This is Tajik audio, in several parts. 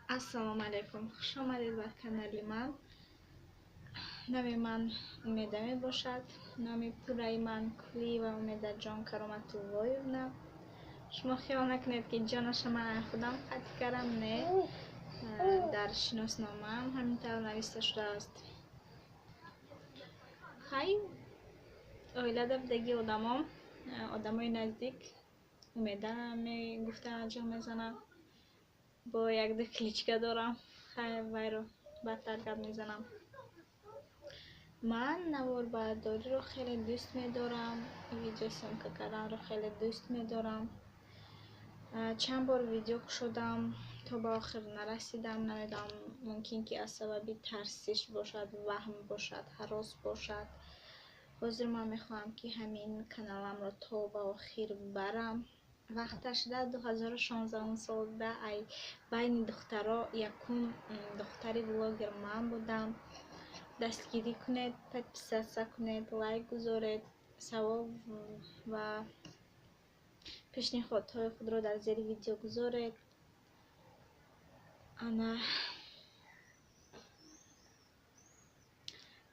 Ассалому алайкум, хуш омадед ба канали ман. Номи ман Умеда мебошад. Номи пурраи ман Кулиева Умедаҷон Кароматуллоевна. Шумо хиёл накунед, ки ҷонаша ман худам қатъ кардам, не. Дар шиносномаам ҳамин тавр нависта шудааст. Хай, оилада будаги одамом, одамои наздик Умеда мегуфтанд, ҷон мезананд. Бо якду кличка дорам, хай вайро баъдтар гап мезанам. Ман наворбардориро хеле дӯст медорам, видеосъёмка карданро хеле дӯст медорам. Чанд бор видео кушодам, то ба охир нарасидам. Намедонам, мумкин ки аз сабаби тарсиш бошад, ваҳм бошад, ҳарос бошад. Ҳозир ман мехоҳам, ки ҳамин каналамро то ба охир барам. Вақташ да 2016 солда ай байни духтаро якум духтари блогер ман будам. Дастгирӣ кунед, подписаться кунед, лайк гузоред, савол ва пешниҳодҳои худро дар зери видео гузоред. Ана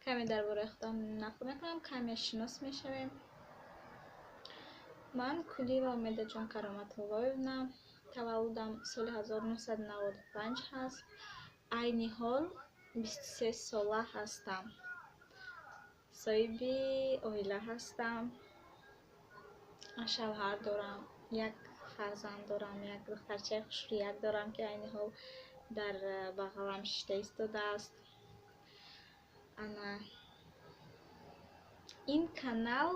каме дар бораи худам нақл мекунам, каме шинос мешавем. Ман Кулиева Умедаҷон Кароматуллоевна, таваллудам соли 1995 ҳаст. Айни ҳол 23 сола ҳастам. Соҳиби оила ҳастам, шавҳар дорам, як фарзанд дорам, як духтарчаи хушрӯяк дорам, ки айни ҳол дар бағалам шишта истодааст. Ана ин канал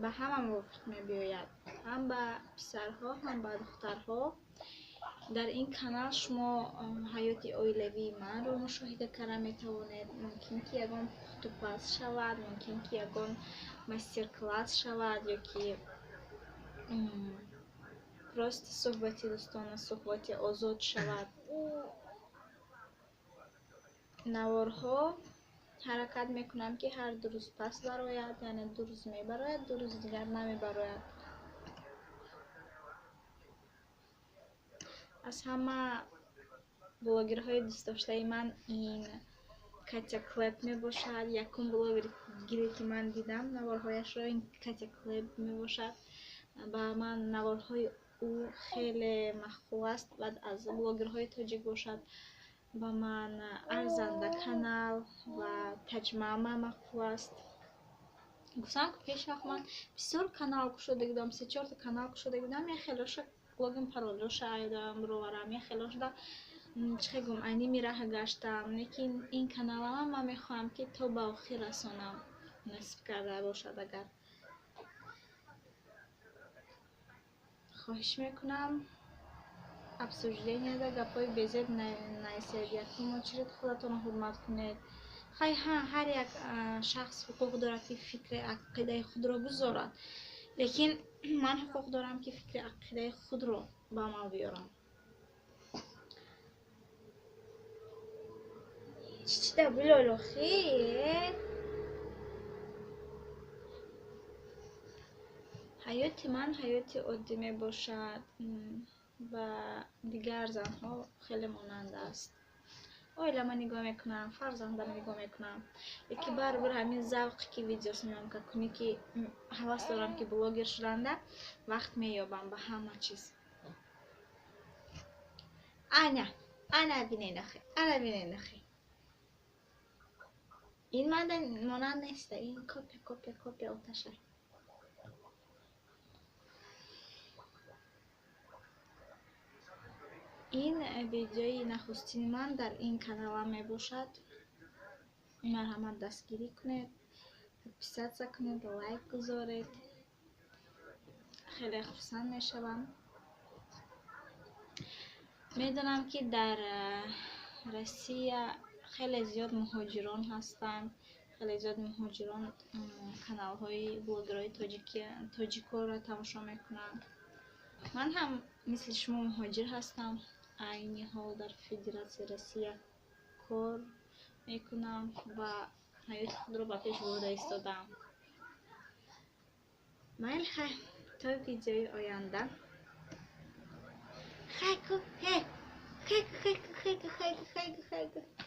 ба ҳама мувофиқ мебиёяд, ҳам ба писарҳо, ҳам ба духтарҳо. Дар ин канал шумо ҳаёти оилавии манро мушоҳида карда метавонед. Мумкин ки ягон пухтупаз шавад, мумкин ки ягон мастер-класс шавад, ё ки просто суҳбати дӯстона, суҳбати озод шавад. Наворҳо ҳаракат мекунам, ки ҳар ду рӯз пас барояд, яъне ду рӯз мебарояд, ду рӯзи дигар намебарояд. Аз ҳама блогерҳои дӯстдоштаи ман ин Катя Клэп мебошад. Якум блогере ки ман дидам наворҳояшро, ин Катя Клэп мебошад. Ба ман наворҳои ӯ хеле маъқул аст. Баъд аз блогерҳои тоҷик бошад, ба ман Арзанда канал ва Таҷмама маъқул аст. Гуфтам, ки пеш вақт ман бисёр канал кушода будам, се-чорта канал кушода будам, як хелоша логин паролоша айдам бироварам, як хелошда чӣ хел гум, айни мираҳа гаштам. Лекин ин каналама ман мехоҳам, ки то ба охир расонам, насиб карда бошад агар. Хоҳиш мекунам, обсужденияда гапҳои безеб нависед. Якум очередь худатонро ҳурмат кунед. Хай, ҳа, ҳар як шахс ҳуқуқ дорад, ки фикри ақидаи худро гузорад, лекин ман ҳуқуқ дорам, ки фикри ақидаи худро ба амал биёрам. Чичида билолохи? Ҳаёти ман ҳаёти оддӣ мебошад, ба дигар занҳо хеле монанд аст. Оилама нигоҳ мекунам, фарзандама нигоҳ мекунам, лекин барибир ҳамин завқе, ки видеосъёмка кунӣ, ки ҳавас дорам, ки блогер шуданда, вақт меёбам ба ҳама чиз. Ана ана бинед охи, ана бинед охи, ин манда монанд неста, ин копия, копия, копия оташа. Ин видеои нахустини ман дар ин каналам мебошад. Марҳамат, дастгирӣ кунед, подписаться кунед, лайк гузоред, хеле хурсанд мешавам. Медонам, ки дар Россия хеле зиёд муҳоҷирон ҳастанд, хеле зиёд муҳоҷирон каналҳои блогерҳои тоҷикоро тамошо мекунанд. Ман ҳам мисли шумо муҳоҷир ҳастам. Айни ҳол дар Федератсияи Россия кор мекунам ва ҳаёти худро ба пеш бурда истодаам. Майли, хай, то видеои оянда. Хай ку, хе. Хайг, хайг, хайг.